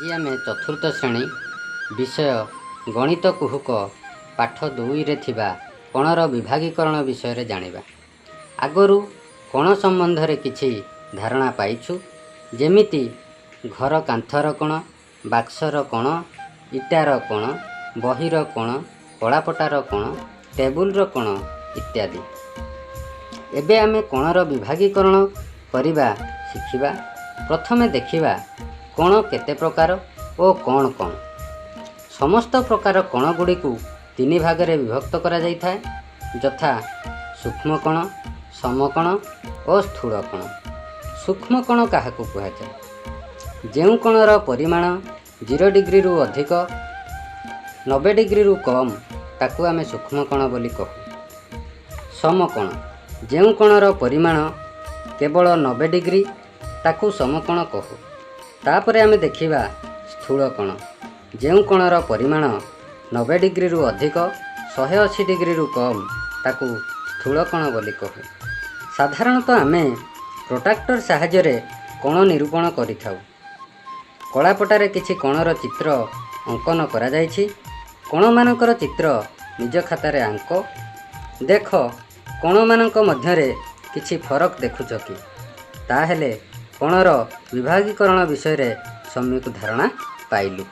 ଆଜି ଆମେ ଚତୁର୍ଥ ଶ୍ରେଣୀ ବିଷୟ ଗଣିତ କୁହୁକ ପାଠ 2ରେ ଥିବା କୋଣର ବିଭାଗୀକରଣ ବିଷୟରେ ଜାଣିବା। ଆଗରୁ କୋଣ ସମ୍ବନ୍ଧରେ କିଛି ଧାରଣା ପାଇଛୁ, ଯେମିତି ଘର କାନ୍ଥର କୋଣ, ବାକ୍ସର କୋଣ, ଇଟାର କୋଣ, ବହିର କୋଣ, କଳାପଟାର କୋଣ, ଟେବୁଲର କୋଣ ଇତ୍ୟାଦି। ଏବେ ଆମେ କୋଣର ବିଭାଗୀକରଣ କରିବା ଶିଖିବା। ପ୍ରଥମେ ଦେଖିବା କୋଣ କେତେ ପ୍ରକାର ଓ କ'ଣ କ'ଣ। ସମସ୍ତ ପ୍ରକାର କୋଣଗୁଡ଼ିକୁ ତିନି ଭାଗରେ ବିଭକ୍ତ କରାଯାଇଥାଏ, ଯଥା ସୂକ୍ଷ୍ମ କୋଣ, ସମକୋଣ ଓ ସ୍ଥୂଳ କୋଣ। ସୂକ୍ଷ୍ମ କୋଣ କାହାକୁ କୁହାଯାଏ? ଯେଉଁ କୋଣର ପରିମାଣ 0 ଡିଗ୍ରୀରୁ ଅଧିକ, 90 ଡିଗ୍ରୀରୁ କମ୍, ତାକୁ ଆମେ ସୂକ୍ଷ୍ମ କୋଣ ବୋଲି କହୁ। ସମକୋଣ: ଯେଉଁ କୋଣର ପରିମାଣ କେବଳ 90 ଡିଗ୍ରୀ, ତାକୁ ସମକୋଣ କହୁ। ତାପରେ ଆମେ ଦେଖିବା ସ୍ଥୂଳ କୋଣ। ଯେଉଁ କୋଣର ପରିମାଣ 90 ଡିଗ୍ରୀରୁ ଅଧିକ, 180 ଡିଗ୍ରୀରୁ କମ୍, ତାକୁ ସ୍ଥୂଳ କୋଣ ବୋଲି କହୁ। ସାଧାରଣତଃ ଆମେ ପ୍ରୋଟ୍ରାକ୍ଟର ସାହାଯ୍ୟରେ କୋଣ ନିରୂପଣ କରିଥାଉ। କଳାପଟାରେ କିଛି କୋଣର ଚିତ୍ର ଅଙ୍କନ କରାଯାଇଛି। କୋଣମାନଙ୍କର ଚିତ୍ର ନିଜ ଖାତାରେ ଆଙ୍କ। ଦେଖ, କୋଣମାନଙ୍କ ମଧ୍ୟରେ କିଛି ଫରକ ଦେଖୁଛ କି? ତାହେଲେ କୋଣର ବିଭାଗୀକରଣ ବିଷୟରେ ସମ୍ୟକ ଧାରଣା ପାଇଲୁ।